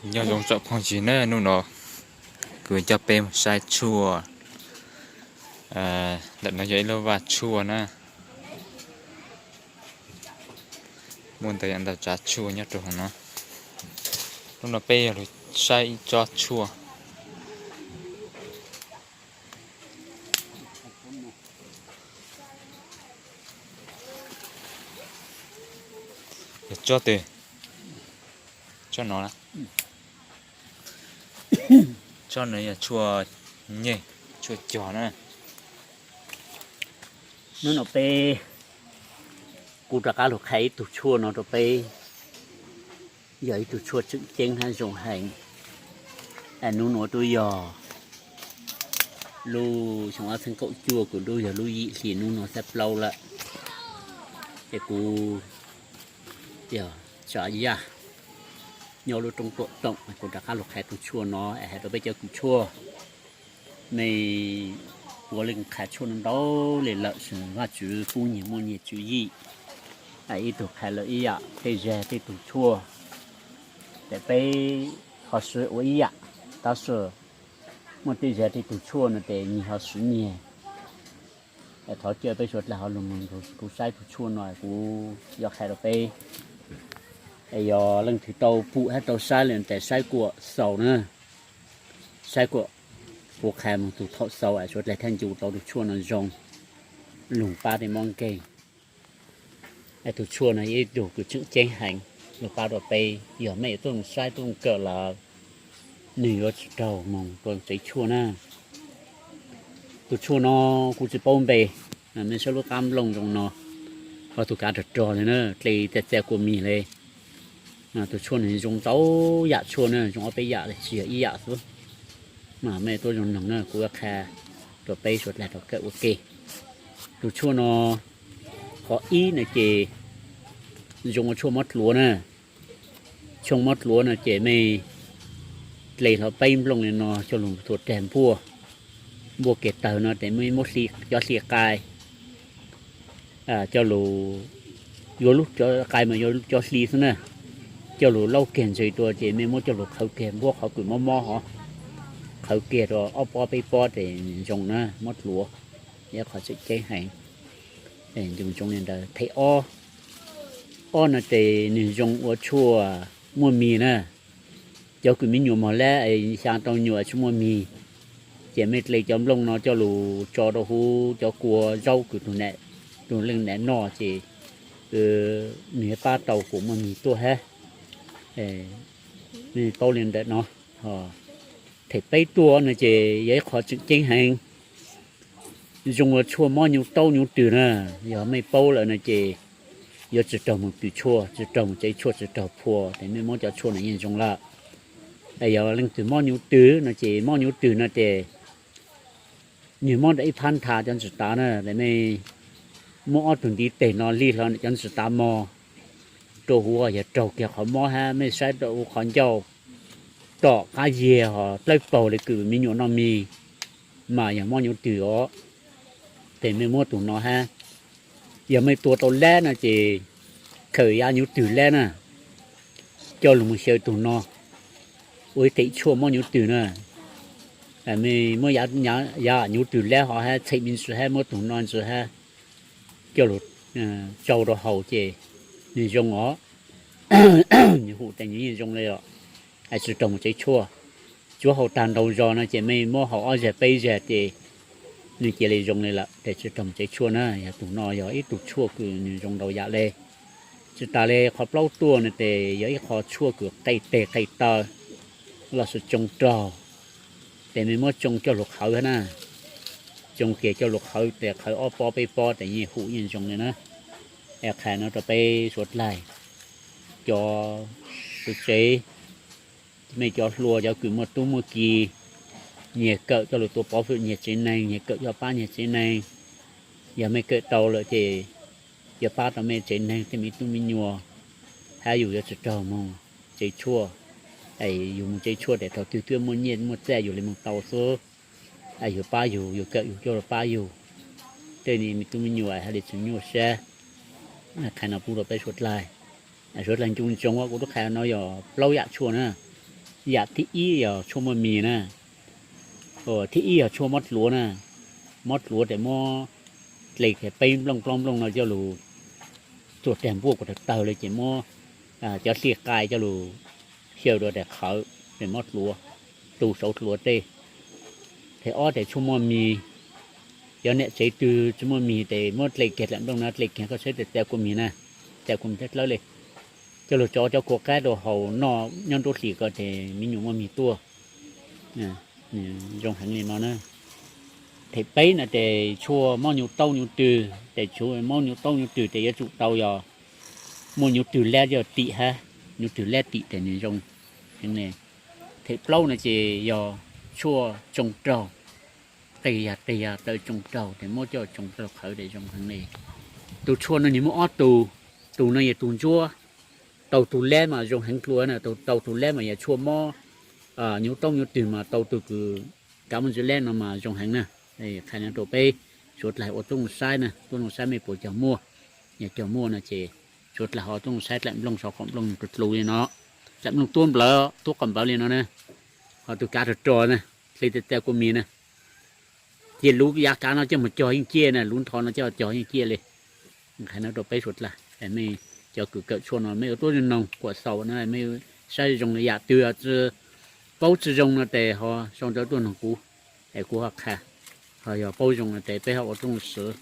Nyob zoo tsoom phooj ywg na, hnub no kuv coj peb mus saib tshuaj. Ntawm no yog ib lub vaj tshuaj na. Muaj ntau yam ntau tsav tshuaj nyob rau hauv no. Hnub no peb yog los saib ib tsob tshuaj. Yog tsob twg? Tsob no. Tsob no yog tshuaj nyeg, tshuaj cog na. Hnub no peb, kuv rov qab los qhia ib tug tshuaj no rau peb. Yog ib tug tshuaj tseem ceeb hab zoo heev. Hnub no twb yog lub xyoo ob txhiab kaum cuaj, kuv lub yog lub yim hli, hnub no xab plaub lawm. Es kuv yog Tsav Yaj nyob lub roob Tuam Toom, kuv rov qab los qhia tug tshuaj no es hais rau peb cov kws tshuaj. Mej puav leej qha tshuaj no ntau le lawm, Vajtswv pub nyias muaj nyias tswv yim. Ib tug qha lawm ib yam, tej zag tej tug tshuaj, ces peb ho swv ua ib yam, tab sis muaj tej zag tej tug tshuaj no ces nyias ho swv nyias. Thov caw peb suav dlawg ho lug moog nrug kuv saib tug tshuaj no kuv yuav qha rau peb. Es yog leej twg tau pum hab tau saib lawm tes saib kuam xaus na. Saib kuam kuv qha moog tug thaum xaus es suav dlawg thiaj ncu tau tug tshuaj no zoo, lug pab tej mob nkeeg. Es tug tshuaj no yog ib tug kws tseem ceeb heev, lug pab rau peb, yog mej tuaj saib tuaj kawm lawm, nwg yuav tsi raug moog rua tsev tshuaj na. Tug tshuaj no kuv tsi paub npe, mej saib lub qab nplooj zoo no, ho tug kav rog rog le na, dle txia txia kua mis le. Tug tshuaj nwg zoo ntau yam tshuaj na, zoo ob peb yam le tsi yog ib yam xwb. Mas mej tuaj zoo noog na, kuv yuav qha rua peb suav dlawg rov kawm ua ke. Tug tshuaj no qhov ib no ces zoo ua tshuaj mob dluav na. Tshuaj mob dluav no ces mej dle hlo peb nplooj le no coj lug thua rag npuaj, npuaj kiag tawg no tes mej muab cov hli qai, coj lug, yuav lub qai mas yuav cov hli xwb na, coj lug laub kiag ntses dua ces mej muab coj lug qhawv kiag npuab qhov kws mob mob hov, qhawv kiag rua ob pob peb pob tes zoo na, mob dluav, yog qhov tseem ceeb heev. Ncu ntsoov le ntawd. Them ob, ob no tes nwg zoo ua tshuaj muaj mis na. Cov kws me nyuam mog lab xyaa tau nyuam tsi muaj mis, ces mej dle cov nplooj no coj lug tso rau huv cov kua zaub kws tug leej nam noj ces nwg yuav pab tau kuas muaj mis tuaj hab. Mej paub le ntawm no. Them peb tuaj no ces yog ib qho tseem ceeb heev, zoo ua tshuaj mob nyuj taub nyuj twm na. Yog mej paub lawm no ces yuav tsi raug moog tw tshuaj, tsi raug moog tsev tshuaj, tsi raug phua, tes mej muab cov tshuaj no yeej zoo lawm. Yog leej twg mob nyuj twm no ces mob nyuj twm no ces nwg mob ntawm ib phab ntha cov ntsis tav na, tes mej muab ob tug ntiv teg no lig hlo cov ntsis tav mog rua huv, yog raug kiag qhov mob hab mej saib rua huv qhov ncauj tom qab yiag hos dlawb paug le kws me nyuam noj mis, mas yog mob nyuj twm os. Tes mej muab tug no hab, yog mej tua tau lab no ces khaws yav nyuj twm lab na, coj lug moog xyaw tug no ua ib them tshuaj mob nyuj twm na. Mej muab yav nyuj twm lab hov hab txhem me ntsis hab muab tug no ntsis hab coj lug tsau rau haus ces nwg zoo os. Nwg hum tes nwg yeej zoo le os, tsi raug moog tsev tshuaj. Tsuav haus tag ntau zog no ces mej muab haus ob zag peb zag ces nwg cia le zoo le lawm, tes tsi raug moog tsev tshuaj na. Yog tug no yog ib tug tshuaj kws nwg zoo ntau yam le. Tsi tas le qhov plaub tuaj no tes yog ib qho tshuaj kws qe teg qe taw los sis tsoo rog, tes mej muab tsoo coj lug qhawv hab na. Tsoo kiag coj lug qhawv tes qhawv ob pob peb pob tes yeej hum yeej zoo le na. Es qha no rau peb suav dlawg, cov tsev, mej cov hluas cov kws muaj tub muaj ki, nyias kawm coj lug tua pov hwm nyias tsev neeg, nyias kawm coj pab nyias tsev neeg. Yog mej kawm tau lawm ces yuav pab tau mej tsev neeg tej me tub me nyuam, hab yus yuav tsi raug moog tsev tshuaj. Yus moog tsev tshuaj tes thaum twg twb muaj nyiaj muaj txiaj yus le moog tau xwb. Yus pab yus, yus kawm yus coj lug pab yus, tej me tub me nyuam hab le tsi nyuaj sab. Qha no pub rau peb suav dlawg. Suav dlawg ncu ntsoov, kuv lub qha no yog plaub yam tshuaj na. Yam thib ib yog tshuaj muaj mis na, thib ib yog tshuaj mob dluav na. Mob dluav ces muab dle kiag peb nplooj plaub nplooj no coj lug txuag rag npuaj kuas tawg tawg li ces muab cov xij qai coj lug xyaw rua daim qhawv, ces mob dluav, tu saum dluav tej. Thib ob ces tshuaj muaj mis, cov niam tsev twg tsis muaj mis ces muab dle kiag dlaim nplooj no, dle kiag koj saib tes txav kua mis na, txav kua mis dlawb dlawb li, coj lug tso cov kua qab rau haus noj nyob nruab hlis ko ces me nyuam muaj mis tuaj. Zoo heev li no na. Thib peb no ces tshuaj mob nyuj taub nyuj twg, ces tshuaj mob nyuj taub nyuj twg ces yuav tsum tau yog muaj nyuj twg lab coj tim hab, nyuj twg lab tim ces nws zoo heev li. Thib plaub no ces yog tshuaj tsoo raug, qig yag qig yag taw tsoo raug ces muab coj tsoo raug qhawv ces zoo heev li. Tus tshuaj no nws muaj ob tug, tus no yog tus ntsuab, tau tug lab mas zoo heev dlua na, tau tug lab mas yog tshuaj mob nyuj taub nyuj twg mas tau tug kws kav mob ntsis lab no mas zoo heev na. Qhia no rau peb suav dlawg ua txuj lug saib na, txuj lug saib mej puas cog muaj. Yog cog muaj no ces suav dlawg ho txuj lug saib dlaim nplooj, sau qhov nplooj dlua dlua li no, dlaim nplooj tuab nplawv tuab qos nplawv li no na, ho tug kav rog rog na, dle txav txav kua mis na. Cia lub yav kav no coj mus cog yeej ciaj na, lub nrho no coj cog yeej ciaj li. Qhia no rau peb suav dlawg, mej cov kws kawm tshuaj no mej ua txuj lug noog kuas xaus na, mej saib zoo li yam twg tsi paub tsi zoo no tes ho sau ntawv tuaj noog kuv, es kuv ho qha. Ho yog paub zoo no tes peb ho ua txuj lug swv.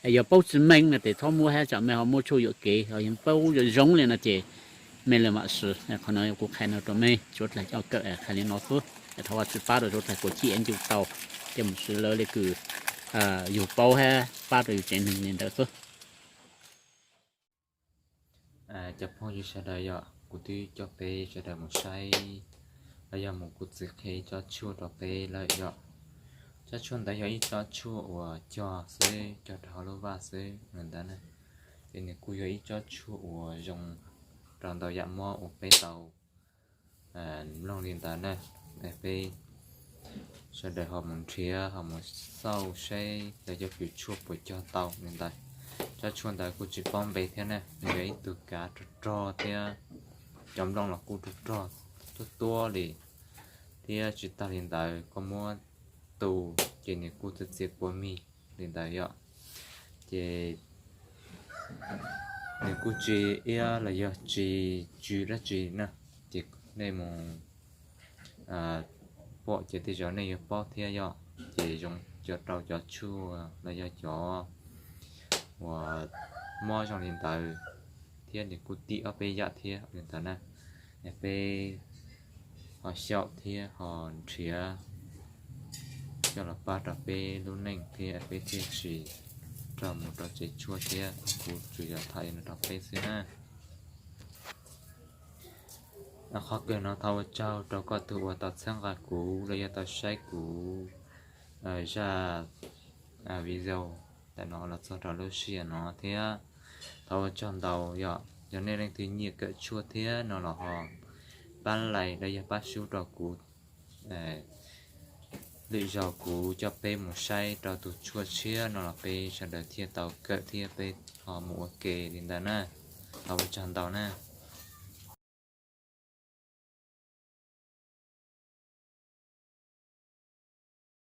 Es yog paub tsi meej no tes txhob muab hab, tsam mej ho muab tshuaj yuam kev. Ho yog paub zoo zoo li no ces mej le maam swv. Qhov no kuv qha no rau mej suav dlawg coj kawm, qha li no xwb. Thov Vajtswv pab rau suav dlawg kuas chim ncu tau, coj mus swv lawv le kws yug paub hab pab rau yug tsev neeg li ntawd xwb. Cov phooj ywg sawv daws, yog kuv twb coj peb sawv daws mus saib los yog mus kuv txiv qhia ib tsob tshuaj rau peb lawm yom. Tsob tshuaj ntawd yog ib tsob tshuaj uas cog xwb, cog rau hauv lub vaj xwb li ntawd na. Ces nws kuj yog ib tsob tshuaj uas zoo rau ntau yam mob uas peb tau mloog li ntawd na. Peb sawv daws ho mus nrhiav ho mus xauj saib cov cov kws tshuaj puas cog tau li ntawd. Tsob tshuaj ntawd kuj tsis paub npe thiab na, nws yog ib tug kav rog rog thiab cov nplooj los kuj rog rog tuab tuab li, thiab tsis tag li ntawd koj muab tu ces nws kuj txiav txiav kua mis li ntawd yom. Ces nws kuj tsis iab los yog tsis tsw dab tsi na, ces nej mus pom ces tej zaum nej yuav paub thiab yom. Ces zoo rau cov tshuaj los yog cov uas mob zoo li ntawd, thiab nws kuj tim ob peb yam thiab li ntawd na. Peb ho xyaum thiab ho nrhiav coj los pab rau peb lub neej thiab peb thiaj tsis raug mus rau tsev tshuaj thiab. Kuv tsuas yog tham li no rau peb xwb na. Qhov kawg no thov ua tsaug rau koj tug uas tau txhawb nqa kuv los yog tau saib kuv zaj video ntawm no los txog rau lub sij hawm no thiab. Thov ua tsaug ntau yom. Yog nej leej twg nyiam kawm tshuaj thiab no los ho pab like los yog pab sub rau kuv, lwm zaus kuv coj peb mus saib rau tus tshuaj tshiab no los peb sawv daws thiaj tau kawm thiab peb ho mus ua ke li ntawd na. Thov ua tsaug ntau na.